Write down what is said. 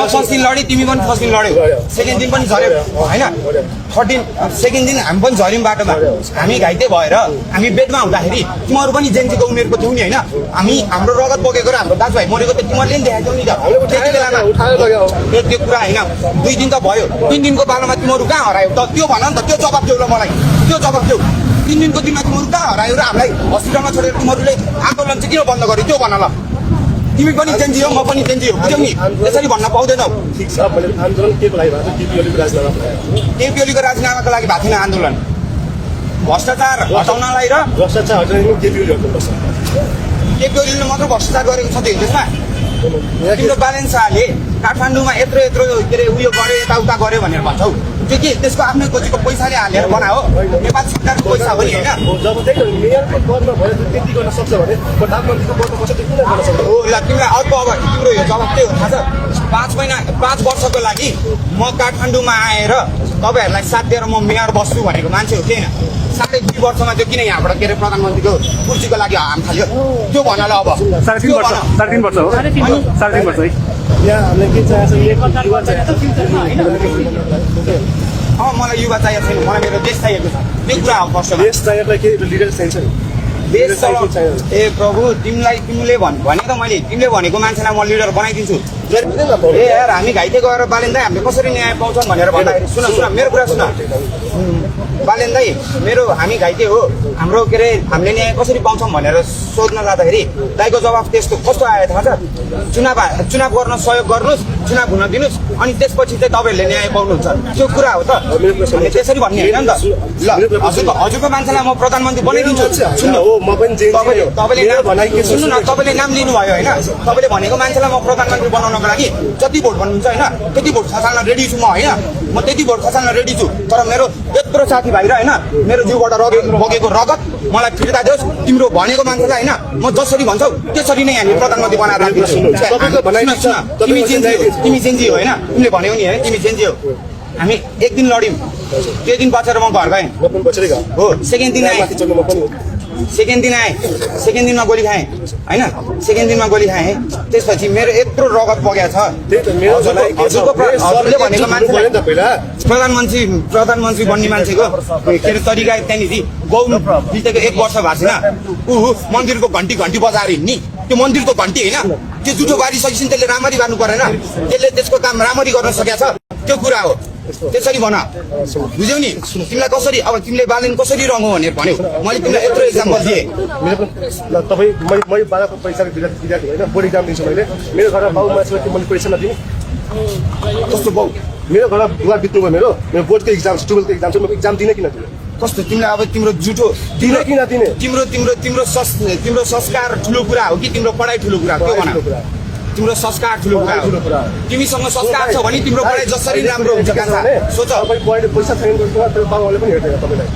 First दिन लड्यो, तिमी पनि फर्स्ट दिन लड्यौ, सेकेन्ड दिन पनि झऱ्यो होइन, 13 सेकेन्ड दिन हामी पनि झऱ्यौँ बाटोमा। हामी घाइते भएर हामी बेडमा हुँदाखेरि तिमीहरू पनि जेन्जीको उमेरको थियौ नि होइन, हाम्रो रगत बगेको र हाम्रो दाजुभाइ मरेको त तिमीहरूले नि देखाएको नि त त्यति बेलामा। त्यो कुरा होइन, 2 दिन त भयो, 3 दिनको बालोमा तिमीहरू कहाँ हरायो त त्यो भन नि त, त्यो जवाब देऊ ल मलाई, त्यो जवाब देऊ। 3 दिनको दिनमा तिमीहरू कहाँ हरायो र हामीलाई हस्पिटलमा छोडेर तिमीहरूले आन्दोलन चाहिँ किन बन्द गर्यो त्यो भन ल। तिमी पनि जेन्जी हो, म पनि जेन्जी हो, बुझ्यौ नि, त्यसरी भन्न पाउँदैनौ। ठिक छ, मैले आन्दोलन केको लागि भएको केपी ओलीको राजीनामा केपी ओलीको राजीनामाको लागि भएको थिएन आन्दोलन, भ्रष्टाचार हटाउनलाई र भ्रष्टाचार हटाउनु केपी ओली हटाउनुपर्छ। केपी ओलीले मात्र भ्रष्टाचार गरेको छ त्यो त्यसमा। तिम्रो बालेन शाहले काठमाडौँमा यत्रो के अरे उयो गर्यो, यताउता गर्यो भनेर भन्छौ, त्यो के त्यसको आफ्नै खोजीको पैसाले हालेर बनायो, नेपाल सरकारको पैसा हो नि होइन। जब त्यही मेयरको पदमा भयो त्यति गर्न सक्छ भने प्रधानमन्त्रीको पदमा बस्छ त्यो किन गर्न सक्दैन? हो ल, तिमीलाई अर्को अब तिम्रो यो जवाब के हो थाहा छ? 5 वर्षको लागि म काठमाडौँमा आएर तपाईँहरूलाई साथ दिएर म मेयर बस्छु भनेको मान्छे हो किन? 2.5 वर्षमा त्यो किन यहाँबाट के अरे प्रधानमन्त्रीको कुर्सीको लागि हाम थाल्यो त्यो भन ल अब। 3.5 वर्ष हो, 3.5 वर्ष है। यहाँ हामीले के चाहिएको छ, युवा चाहिएको छ। मलाई युवा चाहिएको छैन, मलाई मेरो देश चाहिएको छ, त्यो कुरा हो फर्स्ट। देश चाहिएको के लिडर चाहिन्छ नि, देश ए प्रभु तिमीले भने त मैले तिमीले भनेको मान्छेलाई म लिडर बनाइदिन्छु। ए यार हामी घाइते गएर बालेन दाइ हामीले कसरी न्याय पाउँछन् भनेर भन्दाखेरि सुन मेरो कुरा सुन बालेन दाइ, हामी घाइते हो, हाम्रो के अरे हामीले न्याय कसरी पाउँछौँ भनेर सोध्न जाँदाखेरि दाइको जवाफ त्यस्तो कस्तो आयो थाहा छ? चुनाव गर्न सहयोग गर्नुहोस्, चुनाव हुन दिनुहोस्, अनि त्यसपछि चाहिँ तपाईँहरूले न्याय पाउनुहुन्छ, त्यो कुरा हो त। त्यसरी भन्ने होइन नि त। ल हजुरको मान्छेलाई म प्रधानमन्त्री बनाइदिन्छु। सुन्नु न, तपाईँले नाम लिनुभयो होइन, तपाईँले भनेको मान्छेलाई म प्रधानमन्त्री बनाउनको लागि जति भोट भन्नुहुन्छ होइन त्यति भोट खसाल्न रेडी छु म होइन, म त्यति भोट खसाल्न रेडी छु। तर मेरो यत्रो साथीभाइ र होइन मेरो जिउबाट बगेको रगत मलाई फिर्ता दियोस्। तिम्रो भनेको मान्छेलाई होइन म जसरी भन्छौ त्यसरी नै हामी प्रधानमन्त्री बनाएर राखिदिन्छु। तिमी जेन्जी हो होइन, तिमीले भन्यौ नि होइन तिमी जेन्जी हो। हामी 1 दिन लड्यौँ, 2 दिन बचेर म घर गएँ हो। सेकेन्ड दिन आएँ, सेकेन्ड दिनमा गोली खाएँ होइन, सेकेन्ड दिनमा गोली खाएँ। त्यसपछि मेरो यत्रो रगत बगेको छ। हजुरले भनेको मान्छेलाई प्रधानमन्त्री बन्ने मान्छेको के अरे तरिका त्यहाँनिर गौन बितेको 1 वर्ष भएको छैन। मन्दिरको घन्टी बजाएर हिँड्ने, त्यो मन्दिरको घन्टी होइन, त्यो जुठो बारिसकेपछि त्यसले राम्ररी बार्नु परेन, त्यसले त्यसको काम राम्ररी गर्न सकेको छ, त्यो कुरा हो। त्यसरी भन, बुझ्यौ नि? तिमीलाई कसरी अब तिमीले बालेन कसरी रङ्गौ भनेर भन्यौ, मैले तिमीलाई यत्रो इक्जाम्पल दिएँ। तपाईँ मैले बाबाको पैसाको विद्यार्थी होइन, बोर्ड इक्जाम दिन्छु मैले। मेरो घरमा बाउ मान्छेलाई मैले पैसा नदिने कस्तो बाउ? मेरो घरमा बुवा बित्नु भयो, मेरो बोर्डको इक्जाम छ, 12को इक्जाम छ, म इक्जाम दिने किन दिने? कस्तो तिमीलाई अब तिम्रो जुठो तिम्रो संस्कार ठुलो कुरा हो कि तिम्रो पढाइ ठुलो कुरा हो? त्यो भन, तिम्रो संस्कार ठुलो कुरा हो। तिमीसँग संस्कार छ भने तिम्रो पढाइ जसरी राम्रो हुन्छ सोच। पैसा छैन बाबुले पनि हेर्दैन तपाईँलाई।